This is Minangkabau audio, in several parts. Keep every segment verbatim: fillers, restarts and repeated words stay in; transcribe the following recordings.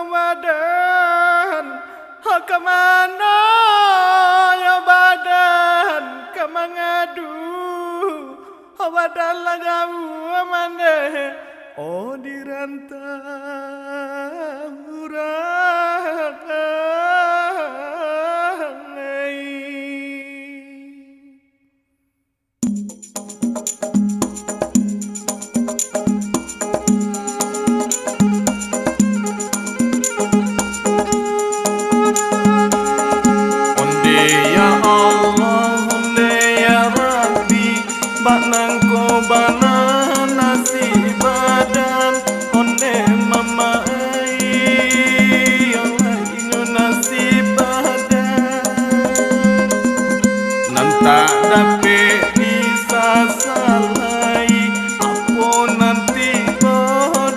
Badan, ha ka mano yo badan ka mangadu? Badan lah jauah mandeh, oh, di rantau urang ai. Onde ya Allah, onde ya Rabbi, bak nangko bana nasib badan, onde mama ai, yo lai nyo nasib badan. Nan tak dapek disasalai, apo nan tibo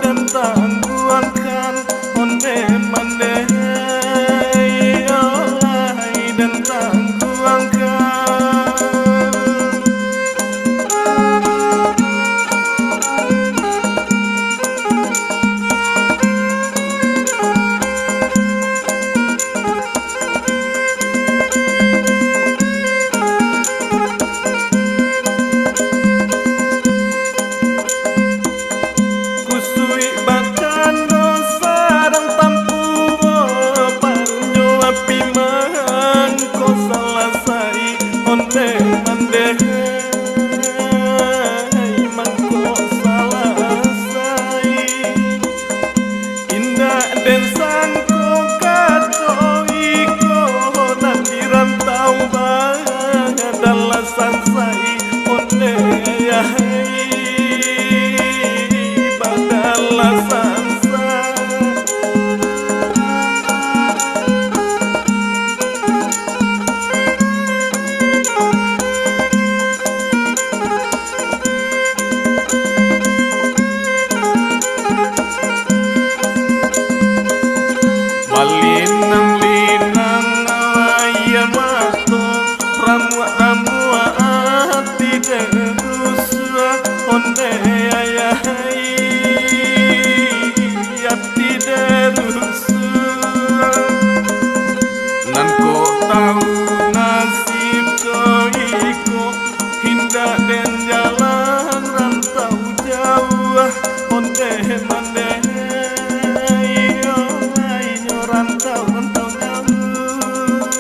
den tangguangkan, onde mandeh, yo lai den tangguangkan. Kusuik bakando sadang tampuo, parunyo api mangko salasai, onde mandeh mangko salasai. Indak den sangko kato iko, nan di rantau badan lah sansai, onde ayah ai, badan lah sansai. Balinang-linang aia mato, ramuak-ramuak ati den rusuah, onde ayah ai, ati den rusuah. Nan kok tau nasib ko iko, indak den jalan rantau jauah, onde mandeh, iyo, inyo rantau, rantau jauah.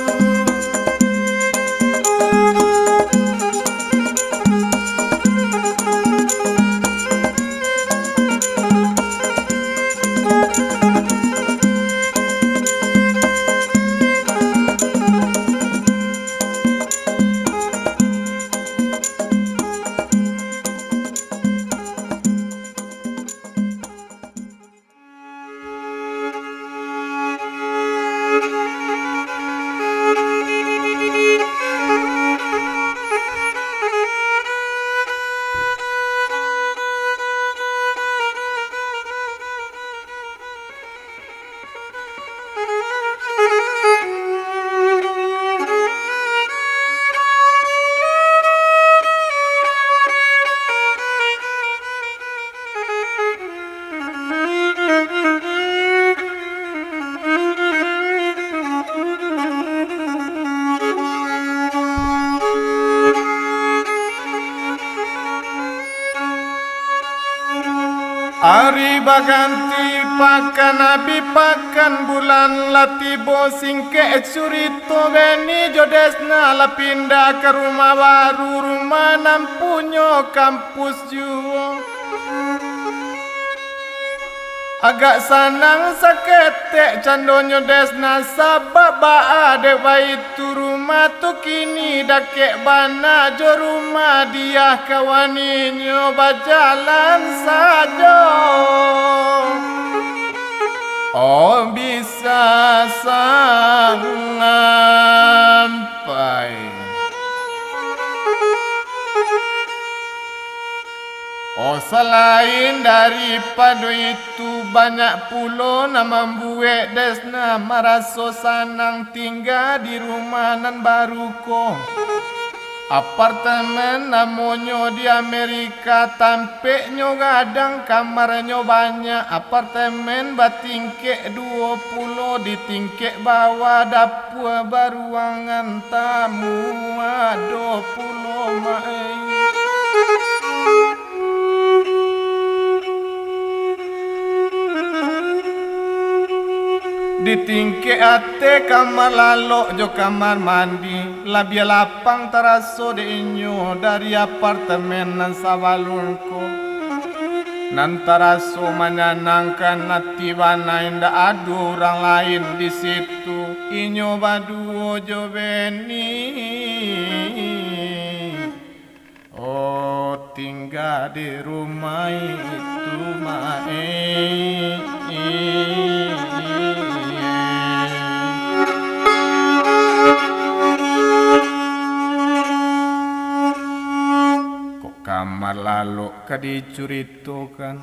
Ari baganti pakan, abih pakan bulan lah tibo, singkek curito, Beni jo Desna lah pindah ka rumah baru, rumah nan punyo kampus juo. Agak sanang saketek candonyo Desna, sabab baa dek baitu rumah tu kini dakek bana jo rumah diah, kawan inyo bajalan sajo. Oh, bisa sangampai. Oh, salain daripado itu, banyak pulo nan mambuek Desna maraso sanang tingga di rumah nan baru ko. Apartemen namonyo di Amerika, tampeknyo gadang, kamarnyo banyak, apartemen batingkek duo puluah, di tingkek bawah dapua, baruangan tamu ado pulo, Mak, eh. Di tingkek ateh kamar lalok jo kamar mandi, labiah lapang taraso dek inyo dari apartemen nan sabalun ko. Nan taraso manyanangkan ati bana, indak ado urang lain di situ, inyo baduo jo Benny. Oh, tingga di rumah itu, Mak, eh. Kok kamar lalok ka dicuritokan,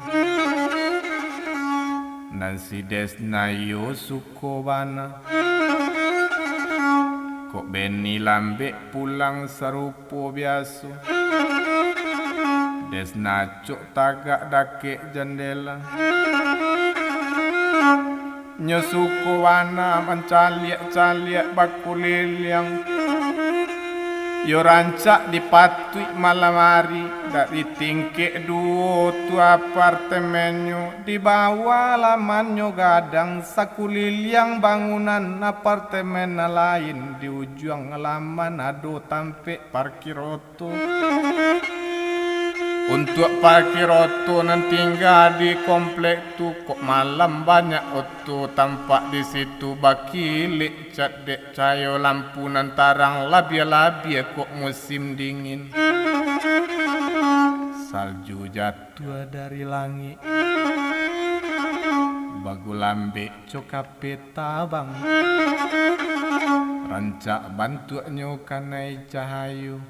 nan si Desna iyo suko bana. Kok Benny lambek pulang sarupo biaso. Desna acok tagak dakek jandela. Nyo suko bana mancaliak-caliak bakuliliang. Iyo rancak dipatuik malam ari, dari tingkek duo tu apartemennyo, di bawah alamannyo gadang, sakuliliang bangunan apartemen nan lain, di ujuang alaman ado tampek parkir oto. Untuak parkir oto nan tingga di komplek tu, kok malam banyak oto tampak di situ bakilek cat dek cayo lampu nan tarang, labiah-labiah kok musim dingin. Salju jatuah dari langik, bagulambek co kape tabang, rancak bantuaknyo kanai cahayo.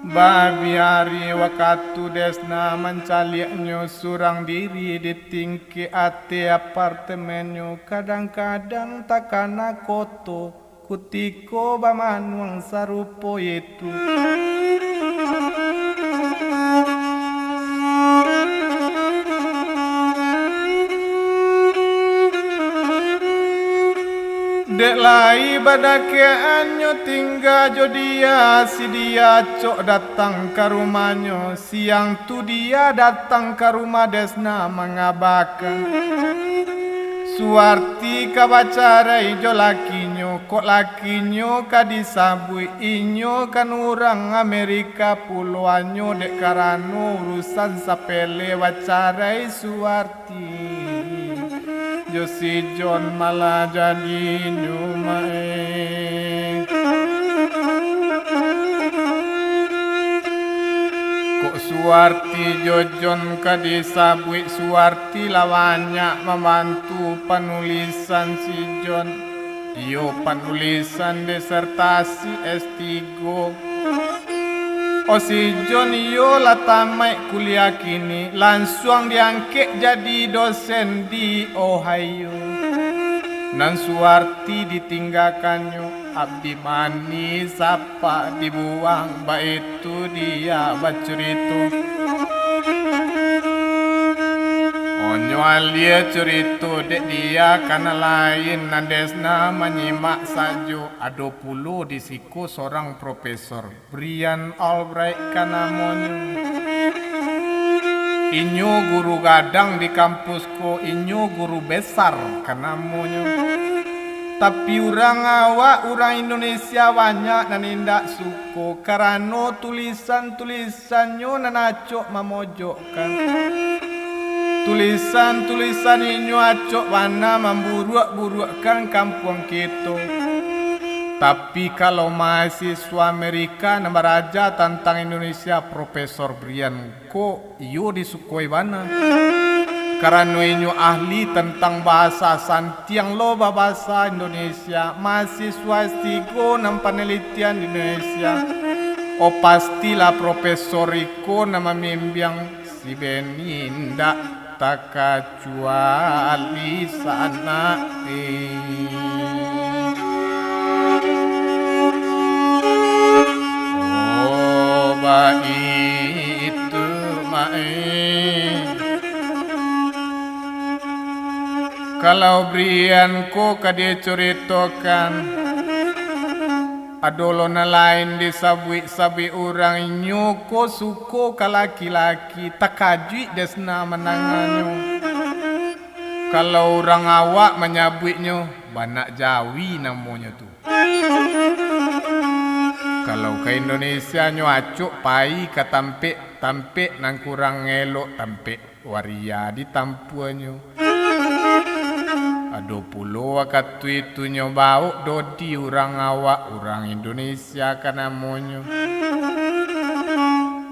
Babiari wakatu Desna mancaliaknyo surang diri di tingkek ateh apartemennyo, kadang-kadang takana koto kutiko bamanuang sarupo itu. Dek lai badakeannyo tingga jo dia, si dia acok datang ka rumahnyo. Siang tu dia datang ka rumah Desna mangabakan, Suwarti ka bacarai jo lakinyo, kok lakinyo ka disabuik inyo kan urang Amerika pulo, hanyo dek karano urusan sapele bacarai Suwarti jo si Jon malah jadinyo, Mak, eh. Kok Suwarti jo Jon ka disabuik, Suwarti lah banyak mambantu panulisan si Jon. Iyo panulisan disertasi S tigo. Oh, si Jon iyo lah tamaik kuliah kini, lansuang diangkek jadi dosen di Ohio. Nan Suwarti ditinggakannyo, abih manih sapak dibuang, baitu dia bacurito. Onyo alie curito dek dia kana lain, nan Desna manyimak sajo. Ado pulo di siko sorang profesor, Brian Albright ka namonyo. Inyo guru gadang di kampus ko, inyo guru besar ka namonyo. Tapi urang awak, urang Indonesia banyak nan indak suko karano tulisan-tulisannyo nan acok mamojokkan. Tulisan-tulisan inyo acok bana mamburuak-buruakkan kampuang kito. Tapi, kalau mahasiswa Amerika nan baraja tantang Indonesia, Profesor Brian ko iyo disukoi bana, karano inyo ahli tantang bahasa, santiang lo babahasa Indonesia, mahasiswa S tigo nan panelitian di Indonesia. Oh, pastilah profesor iko nan mamimbiang si Beni indak takacuali sanak, eh. Baitu, Mak, eh. Kalau Brian ko ka dicuritokan, ado lo nan lain disabuik-sabuik urang, inyo ko suko ka laki-laki, takajuik Desna mandanganyo. Kalau urang awak manyabuiknyo, Banak Jawi namonyo tu. Kalau ka Indonesia nyo acok pai ka tampek-tampek nan kurang elok, tampek waria ditampuanyo. Ado pulo wakatu itu nyo baok dodi urang awak, urang Indonesia ka namonyo.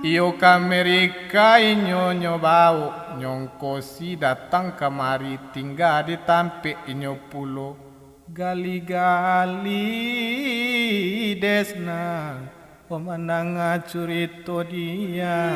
Iyo ka Amerika inyo nyo baok, nyongko si datang kamari, tingga di tampek inyo pulo. Gali-gali Desna, oh, mandanga curito dia.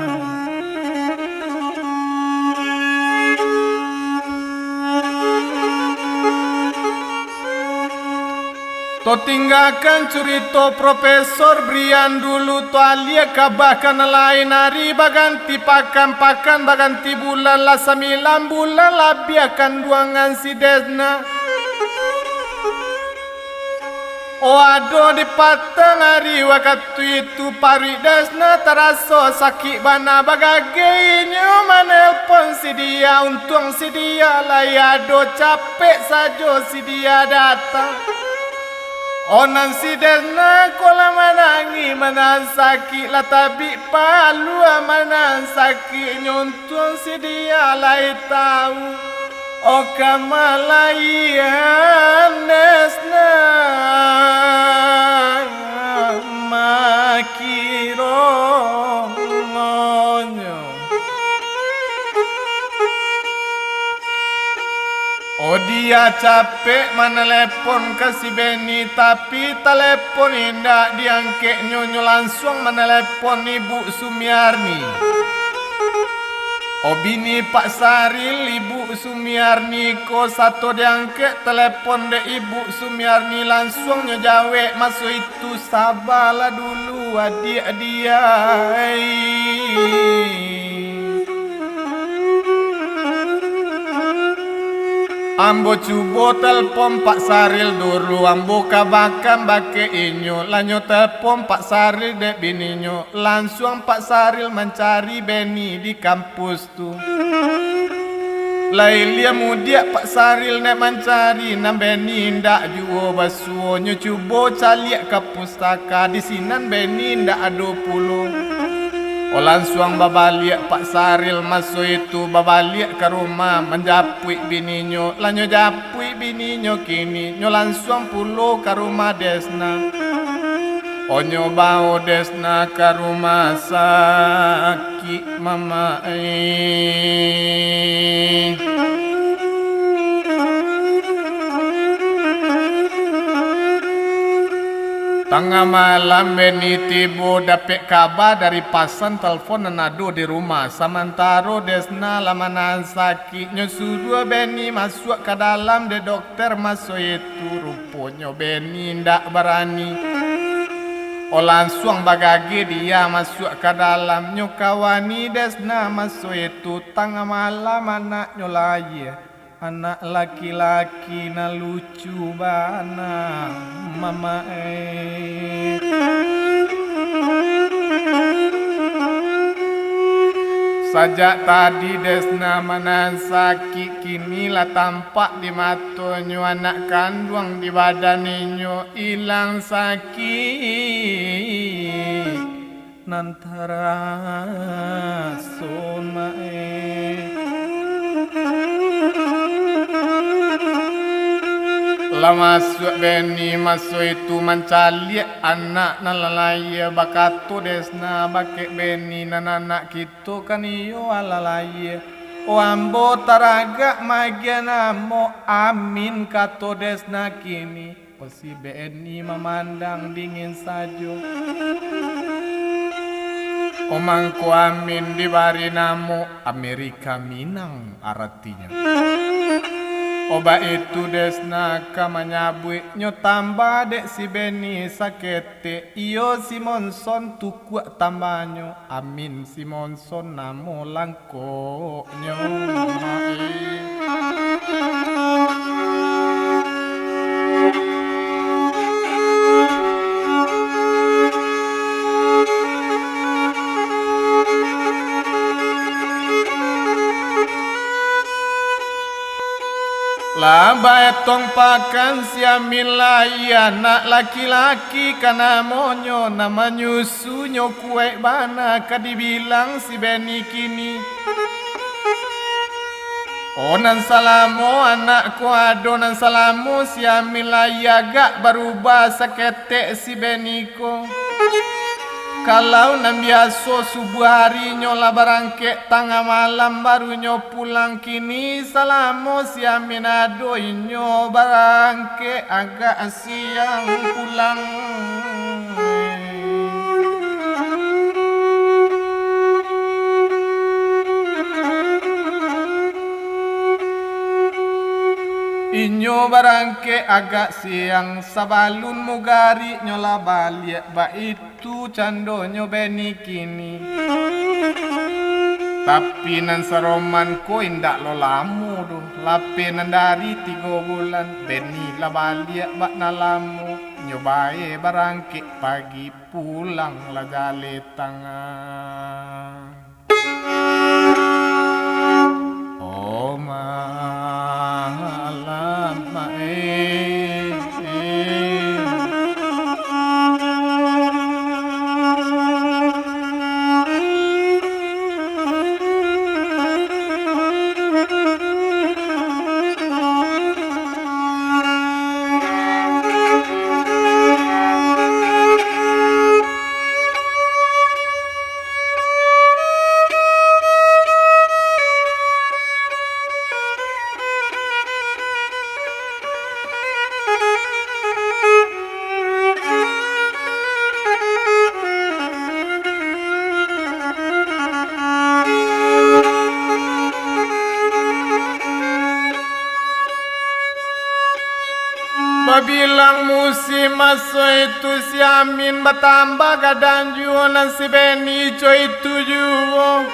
To tinggakan curito Profesor Brian dulu, to alia kabahkan lain ari baganti pakan, pakan baganti bulan, lah sambilan bulan labiah kanduangan si Desna. Oh, ado di patang ari wakatu itu, paruik Desna taraso sakik bana, bagageh inyo manelpon si dia, untuang si dia lai ado, capek sajo si dia datang. Oh, nan si Desna ko lah manangih, manahan sakik, lah tabik paluah manahan sakiknyo, untuang si dia lai tau. Oh, kamalahian Desna makirongonyo. Oh, dia capek manelepon ka si Beni, tapi talepon indak diangkeknyo, nyo lansuang manelepon Ibu Sumiarni. Oh, bini Pak Saril, Ibu Sumiarni ko, sato diangkek talepon dek Ibu Sumiarni, lansuang nyo jawek maso itu, "Sabalah dulu, adiak diai. Ambo cubo telpon Pak Saril dulu, ambo kabakan bakeh inyo." Lah nyo telpon Pak Saril dek bininyo, lansuang Pak Saril mancari Beni di kampus tu. Lai liah mudiak Pak Saril nak mancari, nan Beni indak juo basuo, nyo cubo caliak ka pustaka, di sinan Beni indak ado pulo. Oh, lansuang babaliak Pak Saril maso itu, babaliak ka rumah, manjapuik bininyo, lah nyo japuik bininyo kini, nyo lansuang pulo ka rumah Desna. Oh, nyo bao Desna ka rumah sakik, Mamak, eh. Tangah malam Beni tibo, dapek kaba dari pasan telpon nan ado di rumah. Samantaro Desna lah manahan sakik, nyo suruah Beni masuak ka dalam dek dokter maso itu. Ruponyo Beni indak barani. Oh, lansuang bagageh dia masuak ka dalam. Nyo kawani Desna maso itu, tangah malam anaknyo lahia. Anak laki-laki nan lucu bana, Mamak, eh. Sajak tadi Desna manahan sakik, kini lah tampak di matonyo, anak kanduang di badan inyo ilang sakik nan taraso, Mak, eh. Lah masuak Beni maso itu mancaliak anak nan lah lahia, bakato Desna bakeh Beni, nan anak kito kan iyo alah lahia. Oh, ambo taragak maagiah namo Amin, kato Desna kini. Oh, si Beni mamandang dingin sajo. Oh, mangko Amin dibari namo Amerika Minang aratinyo. Obat itu Desna ka manyabuik, nyo tambah dek si Beni saketek, iyo si Monson tukuak tambahnyo, amin si Monson namo langkoknyo. Lah baetong pakan si Amin lai anak laki-laki ka namonyo, nan manyusunyo kuaik bana ka dibilang si Beni kini. Oh, nan salamo anak ko ado, nan salamo si Amin lai agak barubah saketek si Beni ko. Kalau nan biaso subuah ari nyo lah barangkek tangah malam baru nyo pulang, kini salamo si Amin ado inyo barangkek agak siang pulang. Inyo barangkek agak siang, sabalun mugarik nyo lah baliak, baitu candonyo Beni kini. Tapi nan saroman ko indak lo lamo doh, lapeh nan dari tigo bulan, Beni lah baliak bak nan lamo, nyo bae barangkek pagi, pulang lah jaleh tangah. Oh, malam, eh, eh. Babilang musim maso itu, si Amin batambah gadang juo, nan si Beni co itu juo.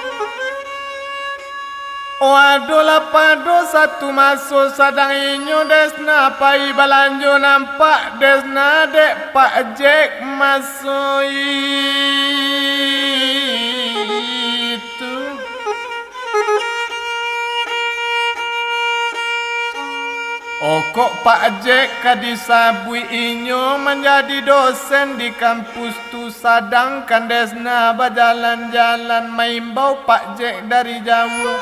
Oh, adolah pado satu maso, sadang inyo Desna pai balanjo, nampak Desna dek Pak Jack maso itu. Oh, kok Pak Jack ka disabuik, inyo manjadi dosen di kampus tu, sadangkan Desna bajalan-jalan, maimbau Pak Jack dari jauah.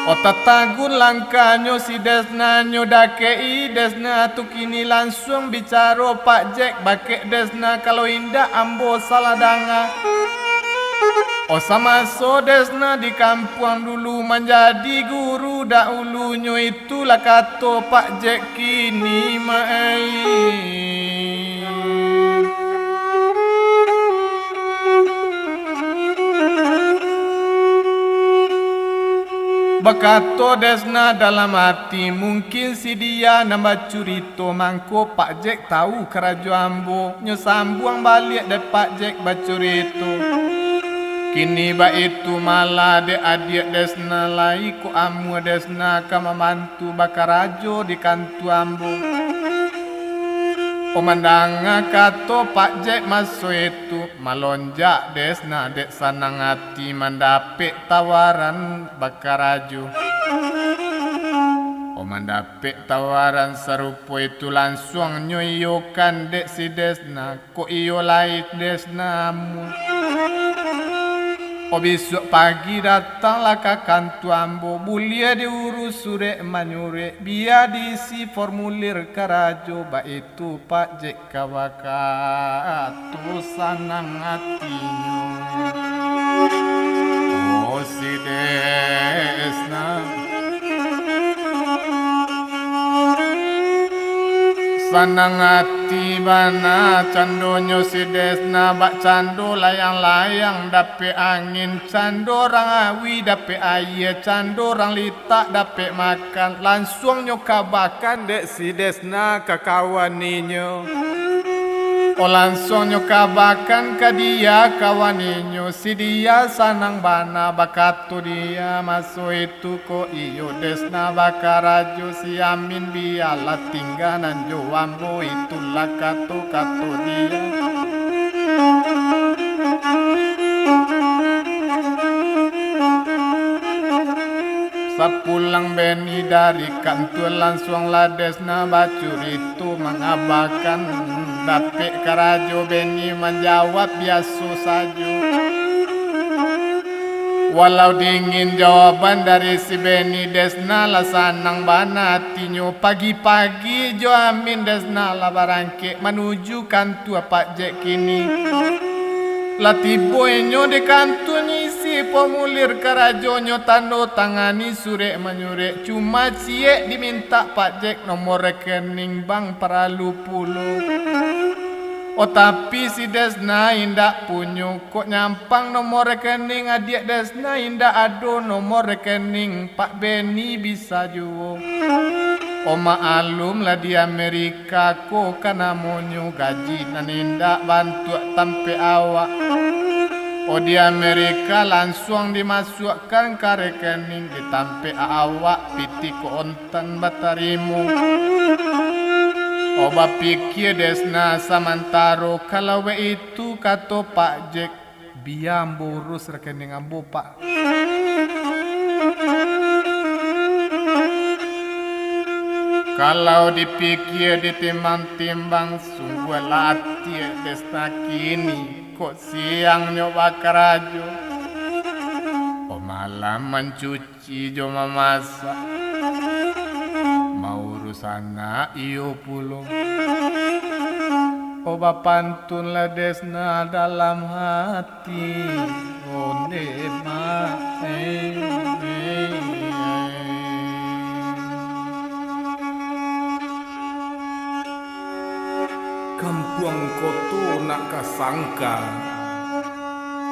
Oh, tatagun langkahnyo si Desna, nyo dakek-i Desna tu kini, lansuang bicaro Pak Jack, bakeh Desna, kalau indak ambo salah danga. Oh, samaso Desna di kampuang dulu manjadi guru dahulunyo, itulah kato Pak Jack kini, mak ai. Bakato Desna dalam ati, mungkin si dia nan bacurito, mangko Pak Jack tau karajo ambo, nyo sambuang baliak dek Pak Jack bacurito. Kini baitu malah dek adiak Desna, lai kok amua Desna ka mamantu bakarajo di kantua ambo. Oh, mandanga kato Pak Jack maso itu, malonjak Desna dek sanang ati mandapek tawaran bakarajo. Oh, mandapek tawaran sarupo itu, lansuang nyo iyokan dek si Desna. Kok iyo lai Desna amuah. Oh, bisuak pagi datanglah ka kantua ambo, buliah diurus surek manyurek, bia diisi formulir karajo, baitu Pak Jack ka bakato sanang atinyo. Oh, si Desna. Sanang ati Bana candonyo si Desna, bak cando layang-layang dapek angin, cando rang awi dapek aia, cando rang litak dapek makan, lansuang nyo kabakan dek si Desna ka kawan inyo. Oh, lansuang nyo kabakan ka dia kawan inyo, si dia sanang bana bakato dia maso itu. Tu ko iyo Desna bakarajo, si Amin bialah tingga, nan jo ambo itulah kato-kato dia. Sapulang Beni dari kantua, lansuanglah Desna bacurito mangabakan. Dapek karajo, Beni manjawab biaso sajo. Walau dingin jawaban dari si Beni, Desna lah sanang bana atinyo. Pagi-pagi jo Amin, Desna lah barangkek manuju kantua Pak Jek kini. Lah tibo inyo di kantuanyo, isi pomulir karajonyo, tando tangani surek manyurek, cuma ciek dimintak Pak Jek nomor rekening bank paralu pulo. Oh, tapi si Desna indak punyo. Kok nyampang nomor rekening adiak Desna, indak ado nomor rekening Pak Beni bisa juo. Oh, maklumlah di Amerika ko kan namonyo gaji nan indak bantuak tampek awak. Oh, di Amerika lansuang dimasuakkan ka rekening di tampek awak, pitih ko ontan batarimo. Oh, bapikia Desna samantaro, kalau baitu kato Pak Jek, bia ambo urus rekening ambo, Pak. Kalau dipikia ditimbang-timbang, sungguahlah ati Desna kini, kok siangnyo bakarajo, kok malam mancuci jo mamasak, maurus anak iyo pulo. Oh, bapantunlah Desna dalam hati, onde ma, eh, eh, eh. Kampuang koto nak ka sangka,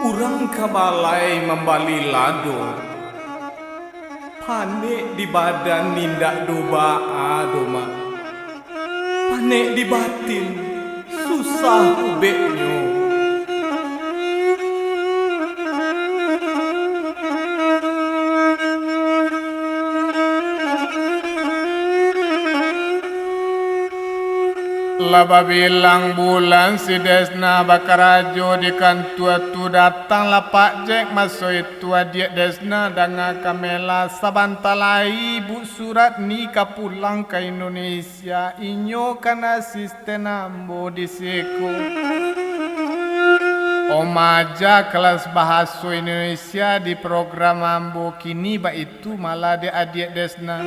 urang ka balai mambali lado. Panek di badan indak do baa doh, Mak. Panek di batin, susah ubeknyo. Lah babilang bulan si Desna bakarajo di kantua tu, datanglah Pak Jek maso itu. Tu adiak Desna danga kamela, sabanta lai Bu Suratni ka pulang ka Indonesia, inyo kan asisten ambo di siko. Oh, maja kelas bahaso Indonesia di program ambo kini baitu malah dek adiak Desna.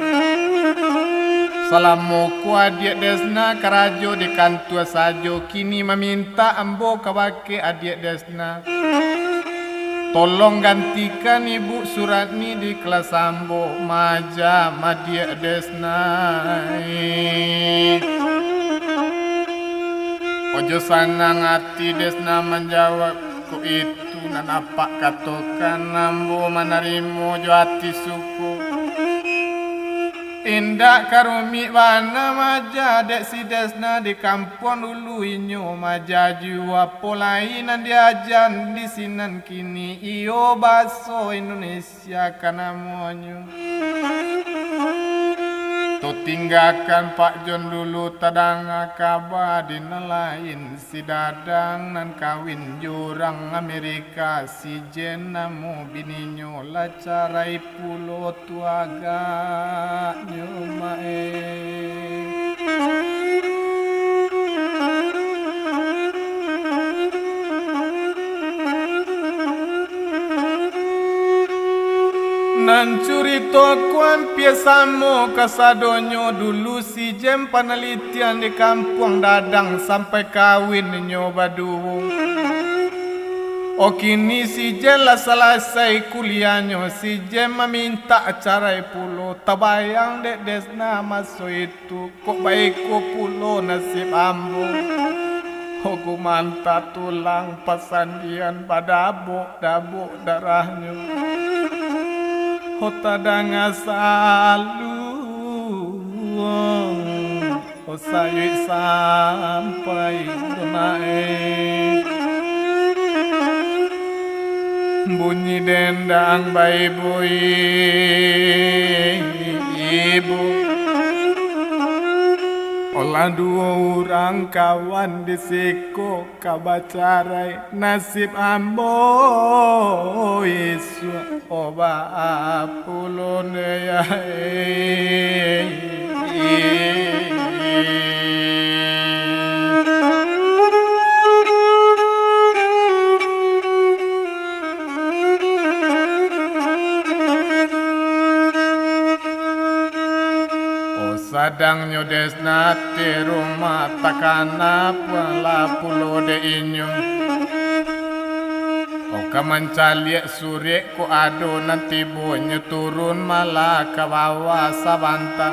Salamo ko adiak Desna karajo di kantua sajo, kini mamintak ambo kabake adiak Desna. Nah, tolong gantikan Ibu Suratni di kelas ambo, maja madiak Desna. Ojo sanang ati Desna manjawab, kok itu nan apak katokan, ambo manarimo jo ati suko. Indak ka rumik bana maja dek si Desna di kampuang dulu inyo maja juo, apo lai nan diaja di sinan kini, iyo baso Indonesia ka namonyo. Tatinggakan Pak Jon dulu, tadanga kaba di nan lain, si Dadang nan kawin jo urang Amerika, si Jen namo bininyo, lah carai pulo tu agaknyo, Mak, eh. Nan curito ko ampia samo kasadonyo, dulu si Jen panalitian di kampuang Dadang sampai kawin inyo baduo. Oh, kini si Jen lah salasai kuliahnyo, si Jen mamintak carai pulo. Tabayang dek Desna maso itu, kok baiko pulo nasib ambo. Oh, gumanta tulang pasandian badabok-dabok darahnyo. Oh, tadanga saluang. Oh, sayuik sampai lunaik. Bunyi dendang baibu-ibu. Olah duo urang kawan di siko ka bacarai, nasib ambo isuak, oh, baa pulo nyo, yah, eh. Oh, sadangnyo Desna di rumah, takana pulo dek inyo. Oh, ka mancaliak surek, kok ado nan tibonyo turun malah ka bawah sabanta.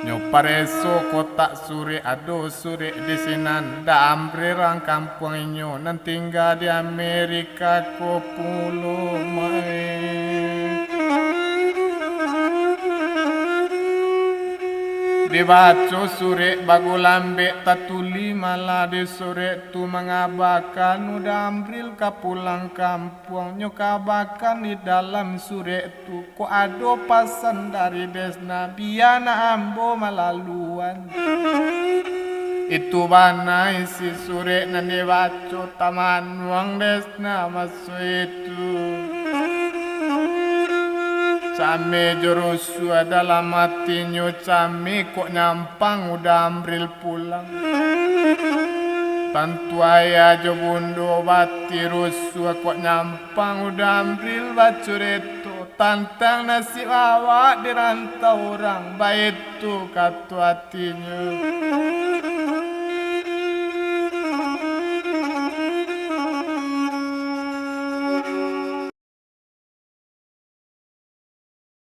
Nyo pareso kotak surek, ado surek di sinan, Da Amril rang kampuang inyo nan tingga di Amerika ko pulo, mai. Dibaco surek bagulambek, tatulih malah di surek tu mangabakan Uda Amril ka pulang kampuang. Nyo kabakan di dalam surek tu, kok ado pasan dari Desna, bia nak ambo malaluan. Itu bana isi surek nan dibaco, tamanuang Desna maso itu. Came jo rusuah dalam atinyo, came kok nyampang Uda Amril pulang. Tantu ayah jo bundo bati rusuah, kok nyampang Uda Amril bacureto tantang nasib awak di rantau urang, baitu kato atinyo.